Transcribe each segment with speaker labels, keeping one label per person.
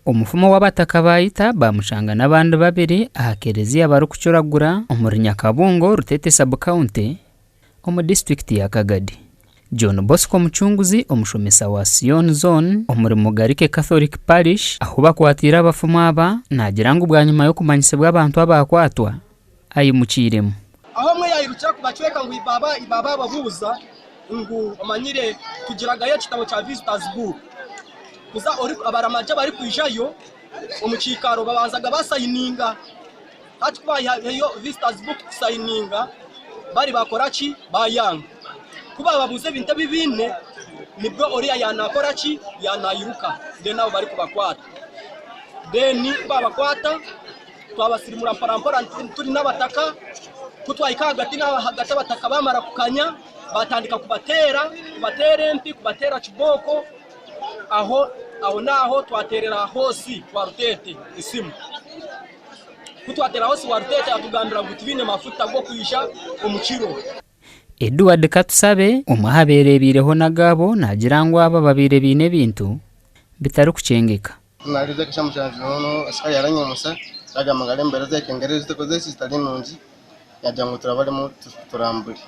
Speaker 1: Omufumu ou abataka baayita baamushanga n'abandi babiri aha kereziya barikucuragura omuri Nyakabungo, Rutete Sub-county omu disiturikiti ya Kagadi. John Bosco Mucunguzi omushomesa wa Sion Zone omuri Mugarike Catholic Parish ahu bakwatiire abafumu aba naagira ngu bwanyima y'okumanyisibwa abantu abaakwatwa aimukiiremu.
Speaker 2: Aho omwe yairukira kubacweka ngu Ibaba, Ibaba ababuuza ngu omanyire tugiragayo ekitabo kya visitors book kuza ori abaramagi abarikwijayo omu kiikaro babanzaga basayininga hati ku bayihayo visitors book kusayininga bari bakora ki bayanga ku bababuuza ebintu ebi baine nibwo oriya yanakora ki yanayiruka then abo barikubakwata then ku babakwata Twabasirimura mpora-mpora turi n'abataka. Ku twahika ahagati n'ahagati abataka baamara kukanya, baatandika kubateera, kubateera empi, kubateera kibooko. Aho aho n'aho twateerera hoosi wa Ruteete esimu. Ku twateera hoosi wa Ruteete yatugambira ngu tibaine mafuta g'okwija omu kiro.
Speaker 1: Edward Katusabe, omwe aha beereebiireho n'agaabo naagira ngu aba babaire baine ebintu bitarikukyengeka.
Speaker 3: Ku naaherize kushusha mushanju n'ono asikari yaranyimusa yagamba ngu hariho embeera ezekengera ezitakozireki zitari nungi yagira ngu turabaremu turambure.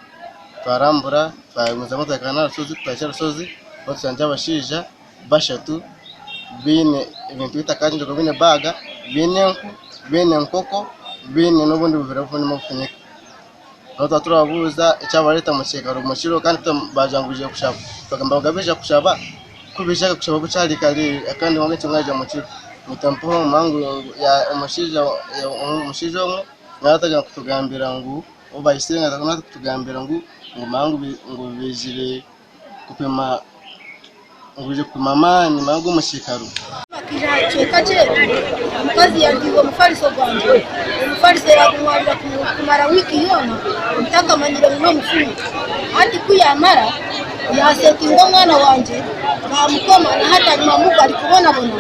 Speaker 3: Twarambura twagumizamu twahika n'aha rushozi ku twahikire aha rushozi niho tushangire abashaija bashatu baine ebintu bitakangirwe baine baaga, baine enku, baine enkoko, baine n'obundi buveera burimu obufunyika. Nobu twaba turababuuza ekyabareeta omu kiikaro omu kiro kandi baagira ngu baizire kushaba, twagamba ngu baija kushaba, ku baija kushaba bukyari kare kandi nikyo mwaija omu kiro. Naitwe mpaho omushaija omwe naatandika kutugambira ngu ou baitsire naatandika kutugambira ngu ngu baizire kupima ngu baije kupima amaani g'omu kiikaro.
Speaker 4: Bakaija aha kicweka kyaitu, omukazi yantiiza omufariso gwangye. Omufariso yaagumwarira kumara wiiki yoona ntakamanyire ngu n'omufumu. Hati ku yaamara, yaasetinga omwana wangye, baamukoma na hati ari mamugo arikubonabona.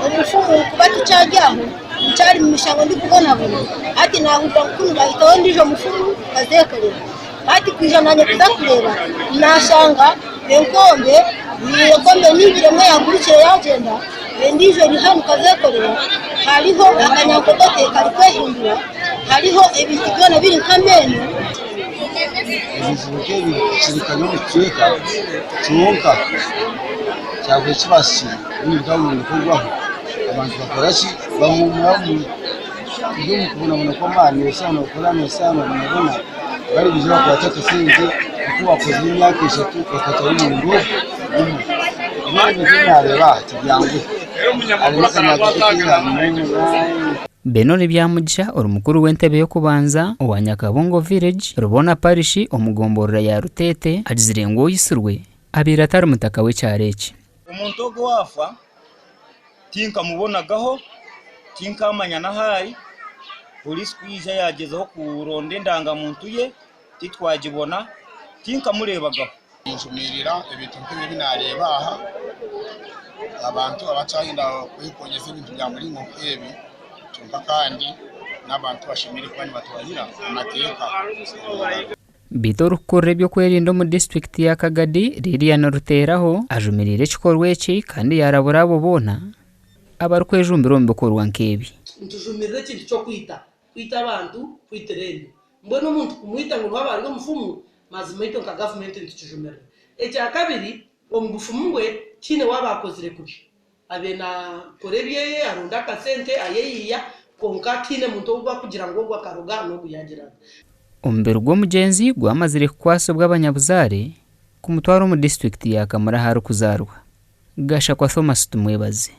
Speaker 4: Omufumu kuba tikyari aho, nkyari mu mishabo ndikubonabona. Hati naahurira ngu kunu baahitaho ondiijo mufumu kazeekorera. Hati kwija nanye kuza kureeba nashanga enkombe enkombe nibiri emwe yagurukire yagyenda endiijo eri hanu kazekorera hariho akanyankogote kari kwehindura hariho ebintu byona biri nk'ameino.
Speaker 5: Ebizibu nk'ebi bikiri omu kicweka kyonka kyabaire kibasikire ebintu abantu bakora ki bahuumuramu. Turi omu kubonabona kw'amaani eshaaha nookora eshaaha noobonabona bari baija bakwata akasente aku waakozire emyaka eshatu bakatwara omu muringo gumwe. Mbwenu ebintu ebi naareeba aha tibyanguhi harimu akanyagote harimu.
Speaker 1: Benoni Byamugisha ori mukuru w'entebe y'okubanza owa Nyakabungo Village, Rubona Parish omu gomborora ya Ruteete agizire ngu oitsirwe abaire atari mutaka w'ekyaro eki.
Speaker 6: Omuntu ogu owaafa tinkamubonagaho, tinkamanya n'ahu ari. Poriisi ku yaija yaagyezaho kuronda endangamuntu ye, titwagibona, tinkamureebagaho.
Speaker 7: Ninjumirira ebintu nk'ebi ebi naareeba aha, abantu abakyayenda kwekonyeza ebintu bya muringo nk'ebi kwonka kandi n'abantu bashemereire kuba nibatwarira amateeka omu ngaro.
Speaker 1: Beitu orikukurira eby'okwerinda omu disiturikiti ya Kagadi, Lilian Ruteraho ajumiriire ekikorwa eki kandi yaarabura abo boona abarikwejumbira omu bikorwa nk'ebi.
Speaker 8: Nitujumirira ekintu ky'okwita, kwita abantu, kwitira enda. Mbwenu omuntu kumwita ngu niwe aba ari omufumu, mazima itwe nka gavumenti nitukijumirira. Ekyakabiri, omu bufumu bwe tihaine waaba akozire kubi. Abe naakora ebyeye, aronde akasente, ayeyiiya, kwonka tihaine muntu ou barikugira ngu ogu akaroga n'ogu yaagira ati.
Speaker 1: Omubiri gw'omugyenzi gwamazire kukwatsibwa abanyabuzaare kumutwara omu disiturikiti ya Kamuli ahu arikuzaarwa. Gashakwa Thomas Tumwebaze.